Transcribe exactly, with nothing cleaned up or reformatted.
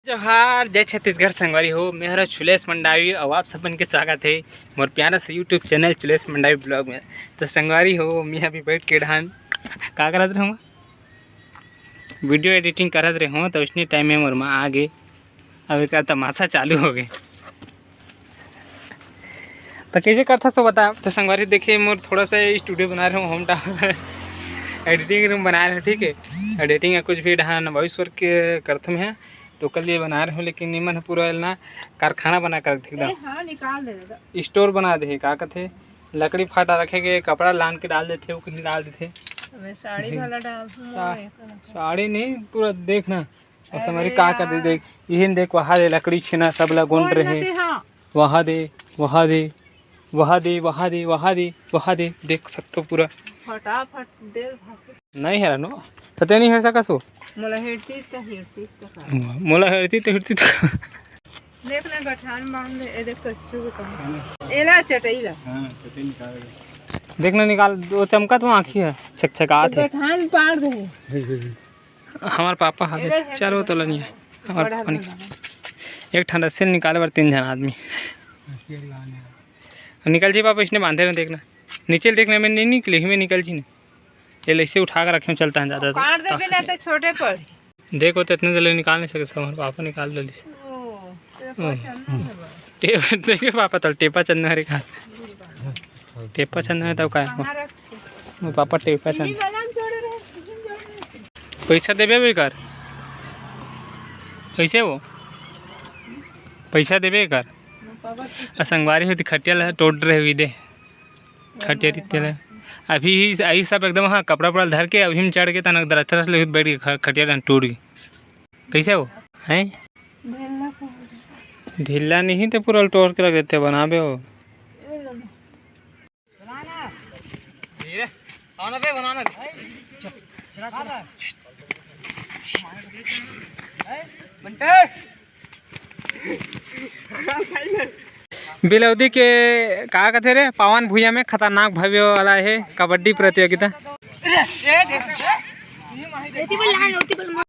जोहार, जय छत्तीसगढ़ संगवारी हो। मैं हरा चुलेश मंडावी और आप सबन के स्वागत है मोर प्यारा से YouTube चैनल चुलेश मंडावी ब्लॉग में। तो संगवारी हो, मैं अभी बैठ के डहान का करत रहूँ, वीडियो एडिटिंग करत रहूँ, तो उसने टाइम में मोर माँ आ गए। अब एक तमाशा चालू हो गए। तो कैसे करथा सो बता। तो संगवारी देखिए, मोर थोड़ा सा स्टूडियो बना रहे हूँ, होम टाउन एडिटिंग रूम बना रहे हूँ, ठीक है। एडिटिंग या कुछ भी डहान वॉइस वर्क करथम है, तो ओकर लिए बना रहे हूँ, लेकिन निमन ह पूरा ना कारखाना बना कर रखे एकदम। ए, हाँ, निकाल दे दादा। स्टोर बना दे हे, का कथे, लकड़ी फाटा रखे के, कपड़ा लान के डाल देथे, वो कहीं डाल देथे। हमें साड़ी वाला डाल, सा-, साड़ी नहीं, पूरा देखना। और अरे संगवारी का कर दे, यार। देख, इहिन देख, वहा दे लकड़ी छेना सब ला गोंद और रहे। नते, हाँ। वहा दे, वहा दे, वहा दे, वहा दे, वहा दे, वहा दे, देख सकथो पूरा। फटाफट दे भाग। नहीं हेरा नो, सते नहीं हेर सकस हो। मोला हेरतीस त, हेरतीस त का। मोला हेरती त, हेरती त। देख ना, गठान बांध दे, ए देख कच्चू के काम। एला चटई ला। हाँ, चटई निकाल दे। देख ना, निकाल, वो चमकत वो आँखी है, छकछकात है। गठान पाड़ दे। हमार पापा हवे। इधर है चलो तो। तो लनिया। हमार बड़ा पापा निकाल। बड़ा। एक ठन रस्सी निकाले बर तीन झन आदमी। निकल जी पापा, इसने बांधे ना, देखना। नीचे देखना, मैं नहीं निकले, ही मैं निकल जी नहीं। ये ऐसे उठा के रखे, चलता है ज़्यादा तो। काट दे बिना तो छोटे पर। देखो तो इतने जल्दी निकाल नहीं सके, सब हमारे पापा निकाल ले। ओ, तेरा ओ। पसंद नहीं है बा। टेप, देखिए पापा, तो टेपा चंदा हरे कहा। टेपा चंदा है तब का है? कहाँ रखते? वो पापा टेपा चंदा। पैसा देबे बेकार। कैसे वो? पैसा देबे कर। आ संगवारी होती खटिया ला टोट रहे हुई दे। खटिया रित्ते ला। अभी ही, अभी सब एकदम, हाँ, कपड़ा उपड़ा धर के अभी हम चढ़ के तनक दर अचरस ले बैठ के ख-, खटिया ला टूट गई। कैसे वो? हैं? ढीला नहीं तो पूरा टोर के रख देते, बनाबे हो। बनाना। धीरे। आना बे, बनाना। बंटे। बिलौदी के का कथे रे, पावन भुइयां में खतरनाक भव्य वाला हे कबड्डी प्रतियोगिता। एती बोल लहान, ओती बोल मोर।